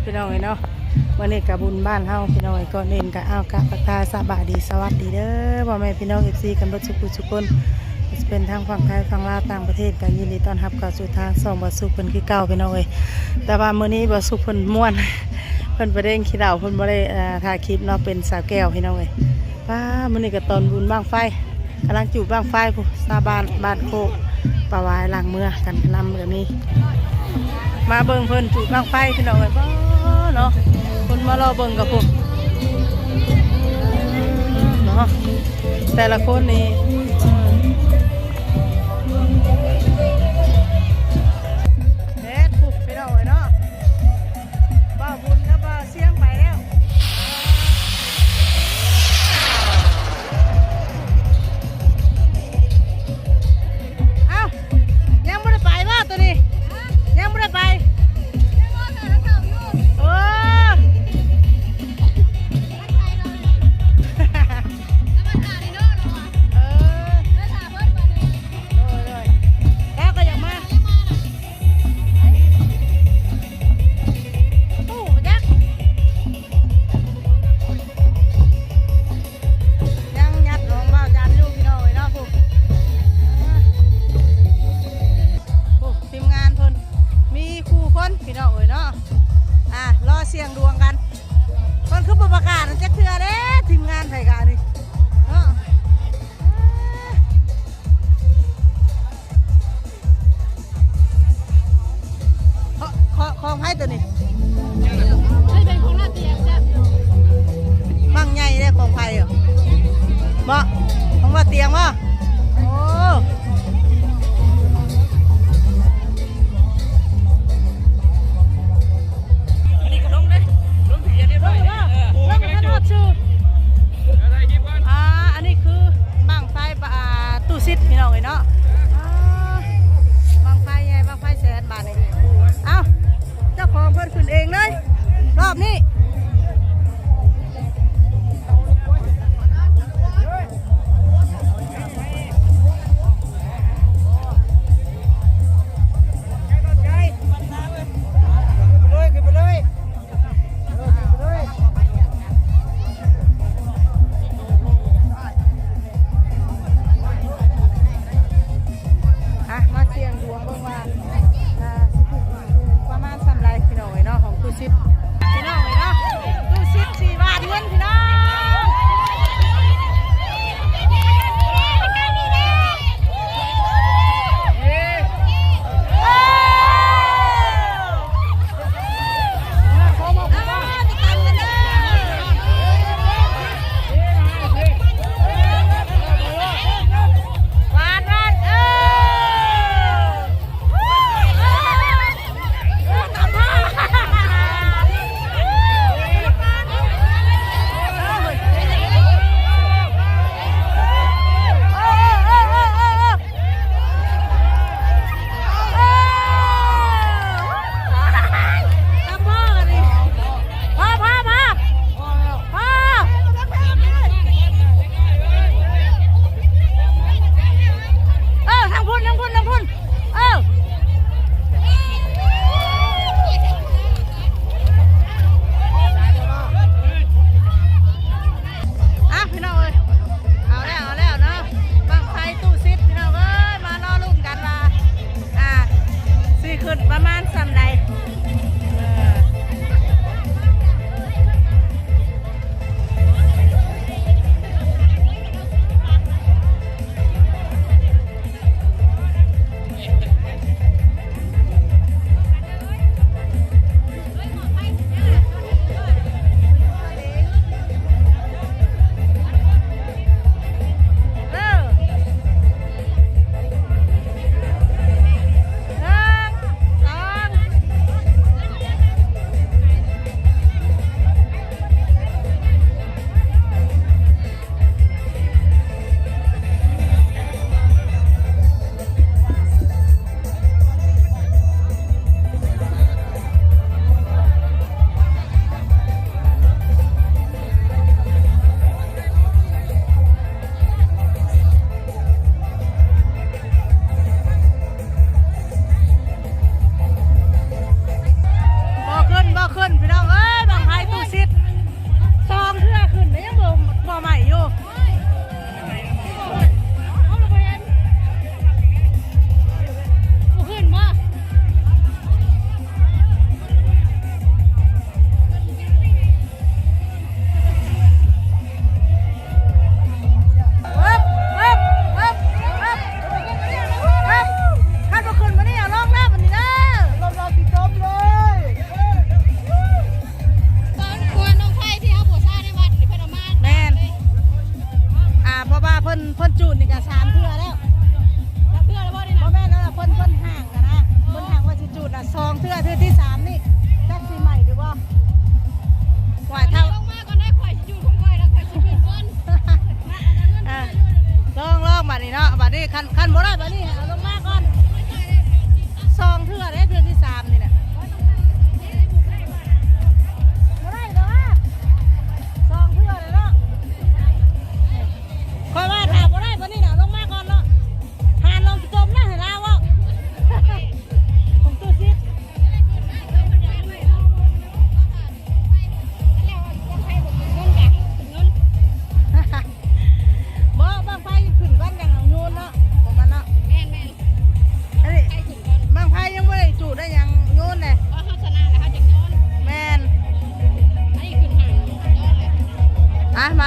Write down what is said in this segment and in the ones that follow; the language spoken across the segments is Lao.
ພີ່ນ້ອງເອີຍເນາະ, ມື້ນີ້ກະບຸນບ້ານເຮົາພີ່ນ້ອງເອີຍ. ກ່ອນອື່ນກະ ອ້າວ ກະທັກທາຍສະບາຍດີ ສະຫວັດດີເດີ ພໍ່ແມ່ພີ່ນ້ອງ ເອັຟຊີ ກັນເບິດສູ່ຜູ້ສູ່ຄົນ, ບໍ່ວ່າຊິເປັນທາງຝັ່ງໄທ ຝັ່ງລາວ ຕ່າງປະເທດ ກະຍິນດີຕ້ອນຮັບເຂົ້າສູ່ທາງຊ່ອງບ່າວສຸກເພິ່ນຄືເກົ່າພີ່ນ້ອງເອີຍ. ແຕ່ວ່າມື້ນີ້ບ່າວສຸກເພິ່ນມ່ວນ ເພິ່ນໄປເດ້ງຂີ້ເຫຼົ້າ ເພິ່ນບໍ່ໄດ້ ເອີ ຖ່າຍຄລິບເນາະ, ເປັນສາວແກ້ວພີ່ນ້ອງເອີຍ. ປ້າ ມື້ນີ້ກະຕອນບຸນບັ້ງໄຟ ກຳລັງຈູດບັ້ງໄຟພຸ້ນ ຊາວບ້ານບ້ານໂຄກປາຫວາຍ ຫຼັງເມືອກັນນຳກະມີ. ມາເບິ່ງເພິ່ນຈູດບັ້ງໄຟພີ່ນ້ອງເອີຍ. ປ້າເນາະ, ຄົນມາລໍເບິ່ງກະພຸ້ນເນາະ, ແຕ່ລະຄົນນີ້ແດດພຸ້ນພີ່ນ້ອງເອີຍເນາະ. ບ່າວບຸນກັບບ່າວ ສຽງໄປແລ້ວ. ເອົ້າ ຍັງບໍ່ໄດ້ໄປບໍ່ໂຕນີ້? ຍັງບໍ່ໄດ້ໄປ. ໂອ້ ເອີ ໂດຍ ໂດຍ ແລ້ວກະຢາກມາ. ໂອ້ ຈັກ ຍັງຍັດຂອງບ່າວຈັນຢູ່ພີ່ນ້ອງເອີຍເນາະ. ໂອ້ ໂອ້ ທີມງານເພິ່ນມີຄູ່ຄົນພີ່ນ້ອງເອີຍເນາະ. ອ່າ ລໍສ່ຽງດວງກັນ. ເພິ່ນຄືບໍ່ປະກາດນຳຈັກເທື່ອເດ້ ທີມງານໃຜກະນີ້ເນາະ. ຂອງ ຂອງ ຂອງໃຜໂຕນີ້? ເຄີຍເປັນຂອງລາດຕຽງແຊບຢູ່. ບັ້ງໃຫຍ່ເດ້ ຂອງໃຜເອີ? ບໍ່ ຂອງລາດຕຽງບໍ່? ໂອ້ ອັນນີ້ກະລົງເດ້ ລົງທະບຽນຮຽບຮ້ອຍເດ້. ເອີ ລົງທະບຽນຮອດຊື່. ອ່າ ອັນນີ້ຄືບັ້ງໄຟ ອ່າ ຕູ້ຊິດພີ່ນ້ອງເອີຍເນາະ. ອ່າ ບັ້ງໄຟໃຫຍ່ ບັ້ງໄຟແສນບາດນີ້. ເອົ້າ ເຈົ້າຂອງເພິ່ນຂຶ້ນເອງເລີຍ ລອບນີ້. ອ່ະ ມາສ່ຽງດວງເບິ່ງວ່າ ອ່າ ຊິຖືກປະມານສ່ຳໃດພີ່ນ້ອງເອີຍເນາະ ຂອງຕູ້ຊິດພີ່ນ້ອງເອີຍເນາະ.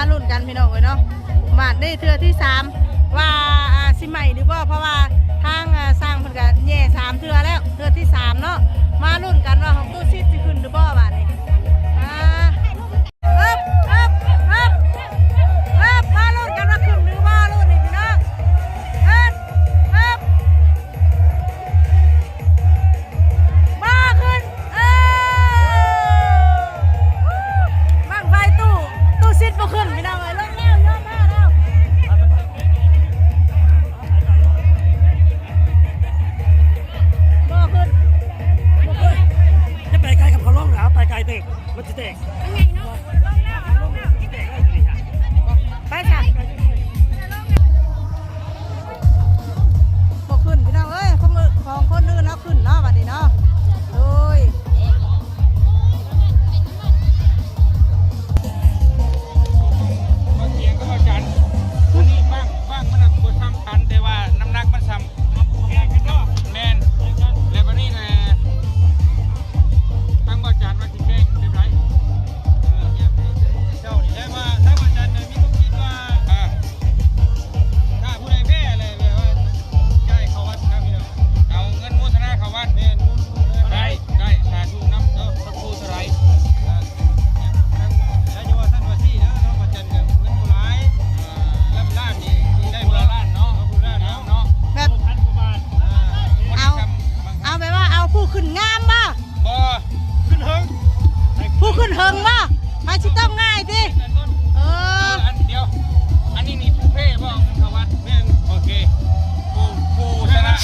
ມາລຸ້ນກັນພີ່ນ້ອງເອີຍເນາະ ບາດນີ້ເທື່ອທີສາມ ວ່າ ອ່າ ຊິໄໝ້ຫຼືບໍ່ ເພາະວ່າທາງ ອ່າ ຊ່າງເພິ່ນກະແຍ່ສາມເທື່ອແລ້ວ ເທື່ອທີສາມເນາະ ມາລຸ້ນກັນວ່າຂອງຕູ້ຊິດຊິຂຶ້ນຫຼືບໍ່ບາດນີ້ ອ່າ ເອີບ ເອີບ ເອີບ ເອີບ ມາລຸ້ນກັນວ່າຂຶ້ນຫຼືບໍ່ລຸ້ນນີ້ພີ່ນ້ອງ ເອີບ ເອີບ ບໍ່ຂຶ້ນ ເອີ ບັ້ງໄຟຕູ້ ຕູ້ຊິດບໍ່ຂຶ້ນພີ່ນ້ອງເອີຍ ລົງແລ້ວ ຍອມແພ້ແລ້ວ ບໍ່ຂຶ້ນ ບໍ່ຂຶ້ນ ຢ່າໄປໃກ້ກັບເຂົາ ລົງແລ້ວ ໄປໄກເຕີບ ມັນຊິແຕກ ໄປຊະ ບໍ່ຂຶ້ນພີ່ນ້ອງເອີຍ ຂອງ ຂອງຄົນອື່ນເອົາຂຶ້ນເນາະ ບາດນີ້ເນາະ ໂດຍ ມາສຽງກັບອາຈານ ອັນນີ້ບັ້ງ ບັ້ງມັນນະບໍ່ສ່ຳກັນ ແຕ່ວ່ານ້ຳໜັກມັນສ່ຳ ແມ່ນ ແລ້ວບາດນີ້ນະ ທາງອາຈານວ່າ ແຂ່ງແບບໃດ ເອີ ແບບໃດ ເຈົ້ານີ້ ແຕ່ວ່າທາງອາຈານນະມີຄວາມຄິດວ່າ ອ່າ ຖ້າຜູ້ໃດແພ້ແລ້ວ ແບບວ່າຈ່າຍເຂົ້າວັດນະພີ່ນ້ອງ ເອົາເງິນໂມທະນາເຂົ້າວັດ ແມ່ນ ໄດ້ ໄດ້ ສາທຸນຳເນາະ ພະຄູເທົ່າໃດ ອ່າ ຢ່າວ່າຊັ້ນວ່າຊີ້ເດີເນາະ ອາຈານກະເງິນບໍ່ຫຼາຍ ອ່າ ລ້ານໆນີ້ໄດ້ບໍ່ລະລ້ານເນາະ ເອົາຜູ້ລະລ້ານເນາະ ແບບ ອ່າ ເອົາ ເອົາແບບວ່າເອົາຜູ້ຂຶ້ນງາມບໍ່? ບໍ່ ຂຶ້ນເທິງ ຜູ້ຂຶ້ນເທິງບໍ່? ໃຜຊິຕ້ອງງ່າຍຕິ ເອີ ເອີ ອັນດຽວ ອັນນີ້ນີ້ຜູ້ແພ້ບໍ່ເອົາເງິນເຂົ້າວັດ ແມ່ນ ໂອເຄ ຜູ້ ຜູ້ຊະນະ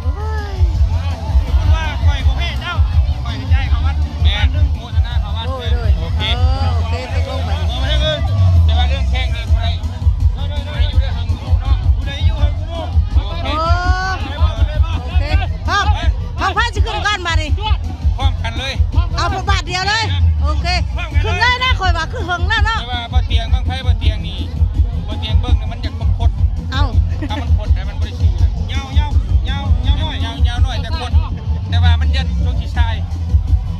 ໂອ້ຍ ສົມມຸດວ່າຂ້ອຍບໍ່ແພ້ເຈົ້າ ຂ້ອຍຈະຈ່າຍເຂົ້າວັດ ແມ່ນ ໂມທະນາເຂົ້າວັດ ໂດຍ ໂດຍ ໂອເຄ ເອີ ໂອເຄ ຕົກລົງໄປ ແຕ່ວ່າເລື່ອງແຂ່ງນີ້ຜູ້ໃດ ຜູ້ໃດຢູ່ໄດ້ເຖິງເນາະ ຜູ້ໃດຢູ່ເຖິງ ໂອເຄ ໂອເຄ ພ້ອມ ຂອງໃຜຊິຂຶ້ນກ່ອນບາດນີ້ ພ້ອມກັນເລີຍ ເອົາບາດດຽວເລີຍ ໂອເຄ ຂຶ້ນເລີຍນະ ຂ້ອຍວ່າຄືເຫິງແລ້ວເນາະ ແຕ່ວ່າບໍ່ຕຽງ ບັ້ງໄຟບໍ່ຕຽງນີ້ ບໍ່ຕຽງເບິ່ງນະ ມັນຢາກຄົດໆ ເອົ້າ ຖ້າມັນຄົດແລ້ວມັນບໍ່ໄດ້ຊື່ ຍາວ ຍາວ ຍາວ ຍາວໜ້ອຍ ຍາວ ຍາວໜ້ອຍແຕ່ຄົດ ແຕ່ວ່າມັນຢ້ານຊ່ວງຊິຊາຍ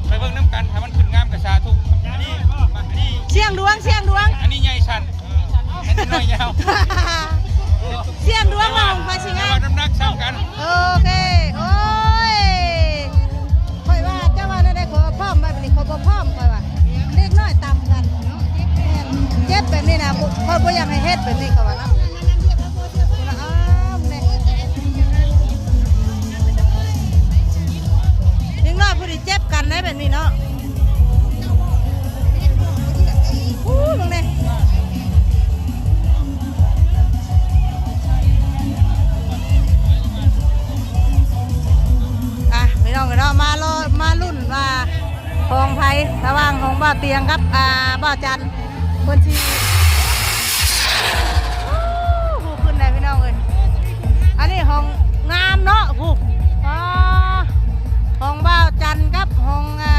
ໄປເບິ່ງນຳກັນ ຖ້າມັນຂຶ້ນງາມກະສາທຸ ອັນນີ້ ອັນນີ້ ສ່ຽງດວງ ສ່ຽງດວງ ອັນນີ້ໃຫຍ່ສັ້ນ ເອີ ອັນນີ້ນ້ອຍຍາວ ສ່ຽງດວງວ່າຂອງໃຜຊິງາມ ແຕ່ວ່ານ້ຳໜັກສ່ຳກັນ ໂອເຄ ໂອ້ຍ ຂ້ອຍວ່າ ເຈົ້າວ່າແນວໃດ ຂ້ອຍວ່າພ້ອມແບບນີ້ ຂ້ອຍບໍ່ພ້ອມ ຂ້ອຍວ່າ ເດັກນ້ອຍຕ່ຳກັນ ແມ່ນ ເຈັບແບບນີ້ນະ ຂ້ອຍບໍ່ຢາກໃຫ້ເຮັດແບບນີ້ ຂ້ອຍວ່ານະ ເດັກນ້ອຍຜູ້ທີ່ເຈັບກັນໄດ້ແບບນີ້ເນາະ ໂອ້ ເບິ່ງແດ່ ອ່ະ ພີ່ນ້ອງເອີຍເນາະ ມາລໍ ມາລຸ້ນວ່າຂອງໃຜ ລະຫວ່າງຂອງບ່າວຕຽງກັບ ອ່າ ບ່າວຈັນ ເພິ່ນຊິ ໂອ້ ຜູ້ຂຶ້ນໄດ້ພີ່ນ້ອງເອີຍ ອັນນີ້ຫ້ອງງາມເນາະ ຜູ້ ອໍ ຂອງບ່າວຈັນກັບຂອງ ອ່າ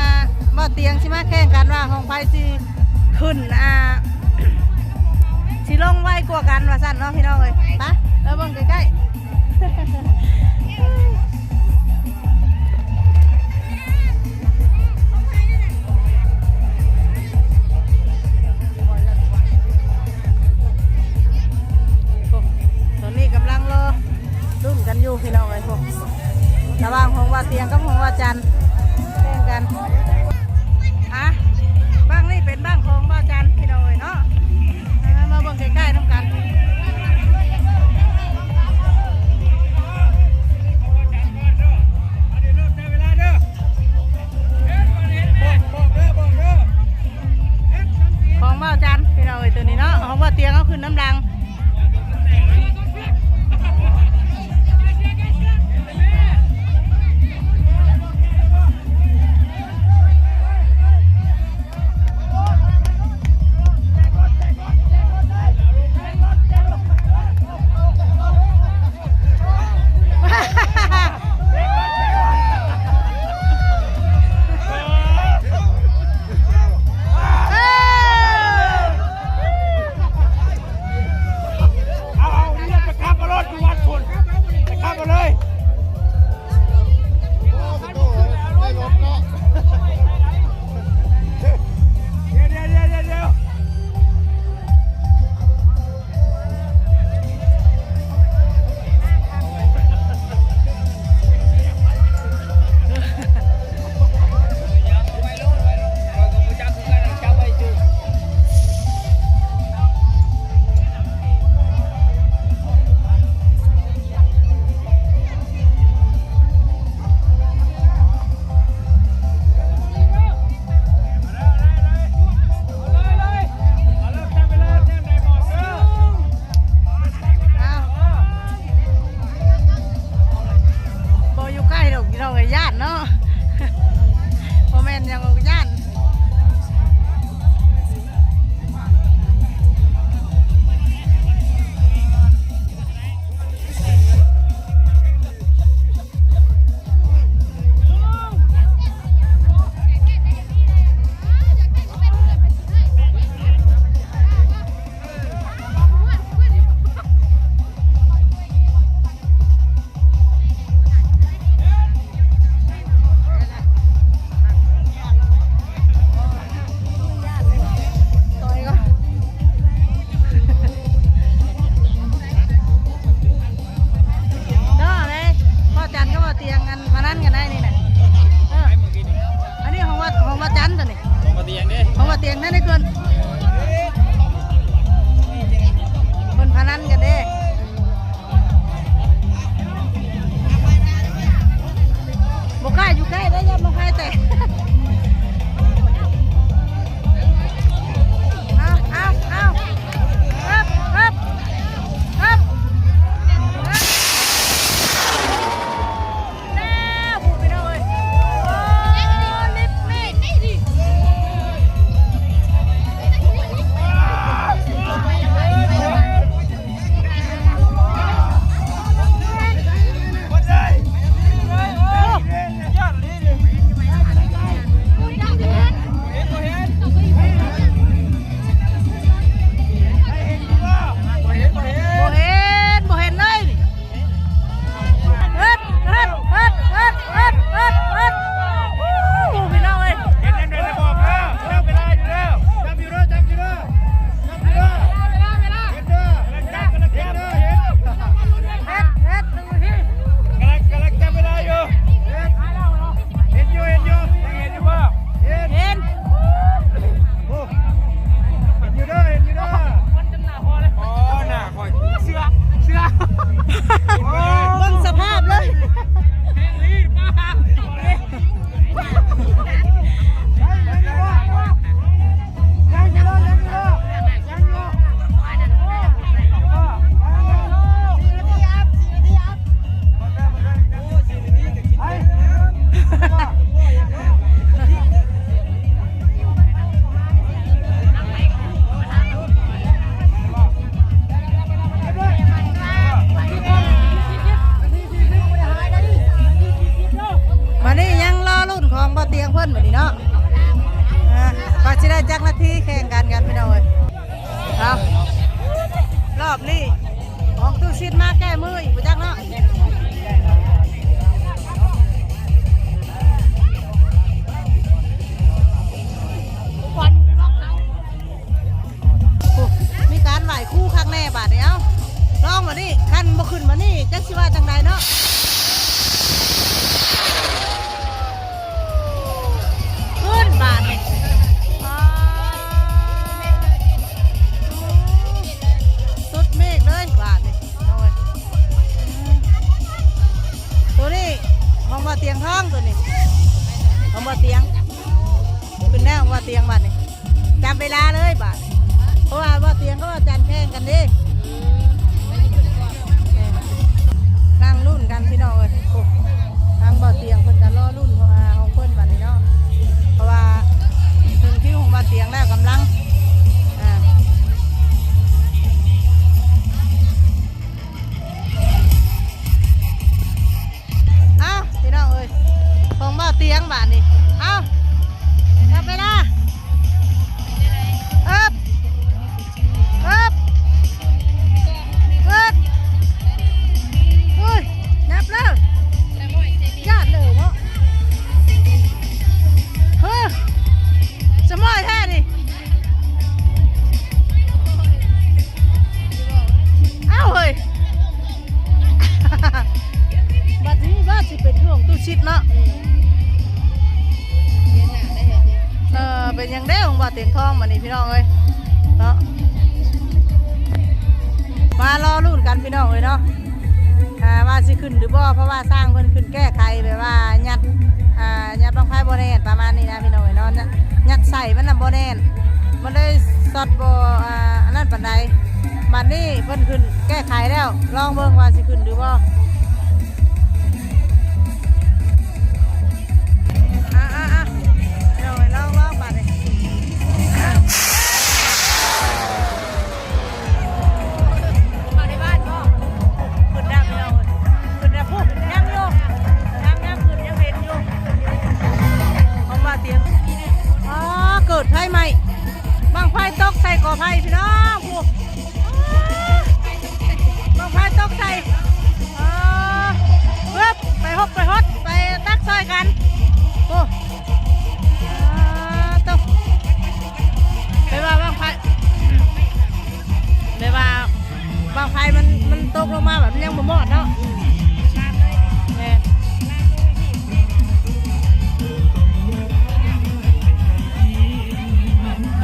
ບ່າວຕຽງຊິມາແຂ່ງກັນວ່າຂອງໃຜຊິຂຶ້ນ ອ່າ ຊິລົງໄວກວ່າກັນວ່າຊັ້ນເນາະ ພີ່ນ້ອງເອີຍ ໄປ ໄປເບິ່ງໃກ້ໆ. ໂອ້ ຕອນນີ້ກຳລັງລໍລຸ້ນກັນຢູ່ພີ່ນ້ອງເອີຍ ລະຫວ່າງຂອງບ່າວຕຽງກັບຂອງບ່າວຈັນ ແຂ່ງກັນ ອ່ະ ບັ້ງນີ້ເປັນບັ້ງຂອງບ່າວຈັນພີ່ນ້ອງເອີຍເນາະ. ເອີ ມາເບິ່ງໃກ້ໆນຳກັນ ຂອງບ່າວຈັນພີ່ນ້ອງເອີຍ ໂຕນີ້ເນາະ ຂອງບ່າວຕຽງເອົາຂຶ້ນນຳຫຼັງ. ບັດນີ້ເນາະ ອ່າ ວ່າຊິໄດ້ຈັກນາທີແຂ່ງກັນກັນພີ່ນ້ອງເອີຍ. ເອົາ ຮອບນີ້ຂອງຕູ້ຊິດມາແກ້ມືອີກບໍ່ຈັກເນາະ. ໂອ້ ມີການໄຫວ້ຄູຄັກແນ່ບາດນີ້. ເອົ້າ ລອງບາດນີ້ ຄັນບໍ່ຂຶ້ນບາດນີ້ ຈັກຊິວ່າຈັ່ງໃດເນາະ. ຂຶ້ນບາດນີ້ ອໍ ສຸດເມກເລີຍບາດນີ້. ໂອ້ຍ ໂຕນີ້ຂອງບ່າວຕຽງທອງ ໂຕນີ້ຂອງບ່າວຕຽງ. ຂຶ້ນແລ້ວບ່າວຕຽງບາດນີ້ ຈັບເວລາເລີຍບາດ ເພາະວ່າບ່າວຕຽງກັບບ່າວຈັນແຂ່ງກັນເດ້. ນັ່ງລຸ້ນກັນພີ່ນ້ອງເອີຍ. ໂອ້ ທາງບ່າວຕຽງເພິ່ນກໍລໍລຸ້ນ ເພາະວ່າຂອງເພິ່ນບາດນີ້ເນາະ ເພາະວ່າເຖິງຄິວຂອງບ່າວຕຽງແລ້ວ ກຳລັງ ອ່າ ເອົ້າ ພີ່ນ້ອງເອີຍ ຂອງບ່າວຕຽງບາດນີ້. ເອົ້າ ຈັບເວລາ ເອີບ ເອີບ ເອີບ ໂອ້ຍ ຍັບເລີຍ ຢ້ານເລີຍເນາະ. ເຮີ ສະໝອຍແທ້ນີ້. ເອົ້າເຮີ້ຍ ບັດນີ້ວ່າຊິເປັນຂອງຕູ້ຊິດເນາະ. ເອີ ເປັນຫຍັງເດ້ຂອງບ່າວຕຽງທອງບັດນີ້ພີ່ນ້ອງເອີຍເນາະ. ມາລໍລຸ້ນກັນພີ່ນ້ອງເອີຍເນາະ ອ່າ ວ່າຊິຂຶ້ນຫຼືບໍ່ ເພາະວ່າຊ່າງເພິ່ນຂຶ້ນແກ້ໄຂແບບວ່າຍັດ ອ່າ ຍັດບັ້ງໄຟບໍ່ແໜ້ນ ປະມານນີ້ນະພີ່ນ້ອງເອີຍເນາະ. ຍັດໃສ່ມັນນະບໍ່ແໜ້ນ ມັນເລີຍຊັອດບໍ່ ອ່າ ອັນນັ້ນປານໃດ. ບັດນີ້ເພິ່ນຂຶ້ນແກ້ໄຂແລ້ວ ລອງເບິ່ງວ່າຊິຂຶ້ນຫຼືບໍ່. ອ່າໆໆ ເອົາ ລອງໆ ບາດນີ້ ເຂົ້າໃນບ້ານບໍ່? ຂຶ້ນໄດ້ແລ້ວ ຂຶ້ນແລ້ວພຸ້ນ ຍັງຢູ່ ຍັງ ຍັງຂຶ້ນ ຍັງເຫັນຢູ່ ຂອງບ່າວຕຽງ. ອໍ ເກີດໄຟໄໝ້ ບັ້ງໄຟຕົກໃສ່ກໍໄຜ່ພີ່ນ້ອງ ພຸ້ນ ບັ້ງໄຟຕົກໃສ່. ອໍ ເອີບ ໄປຫົບ ໄປຫົດ ໄປຕັກຊ່ອຍກັນ ໂອ້. ອ່າ ຕົກ ແປວ່າບັ້ງໄຟ ແປວ່າບັ້ງໄຟມັນ ມັນຕົກລົງມາແບບມັນຍັງບໍ່ມອດເນາະ. ແມ່ນ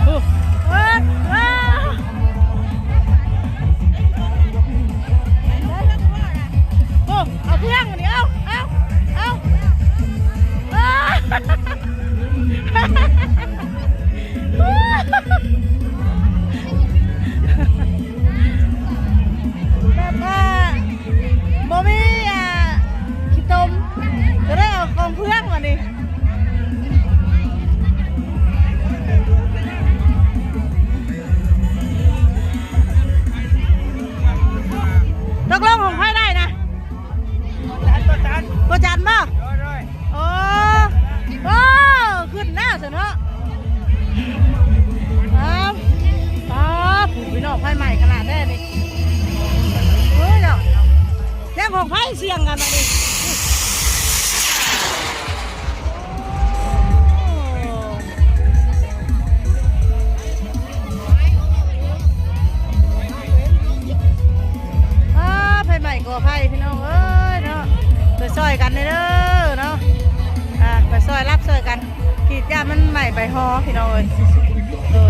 ໂອ້ ເອີ ເອີ ໂອ້ ເອົາເພື່ອງນີ້ ເອົາ ເອົາ ເອົາ ເອີ. ແບບວ່າບໍ່ມີ ອ່າ ຂີ້ຕົມ ກໍໄດ້ເອົາກອງເພື່ອງມານີ້. ຕົກລົງຂອງໃຜໄດ້ນະ? ບໍ່ຈັນ ບໍ່ຈັນບໍ່? ໂດຍ ໂດຍ ໂອ້ ໂອ້ ຂຶ້ນແລ້ວຊັ້ນເນາະ. ອ້າວ ປ້າດ ພີ່ນ້ອງ ໄຟໄໝ້ຂະໜາດແທ້ນີ້. ເອີຍເນາະ ແນວຂອງໃຜສ່ຽງກັນບາດນີ້. ອ້າ ໄຟໄໝ້ກໍໄຟ ພີ່ນ້ອງເອີຍເນາະ ໄປຊ່ອຍກັນເດີເນາະ. ອ່າ ໄປຊ່ອຍ ຮັບຊ່ອຍກັນ ກຣີດຢາມັນໄໝ້ໃບຫໍ່ ພີ່ນ້ອງເອີຍ. ໂດຍ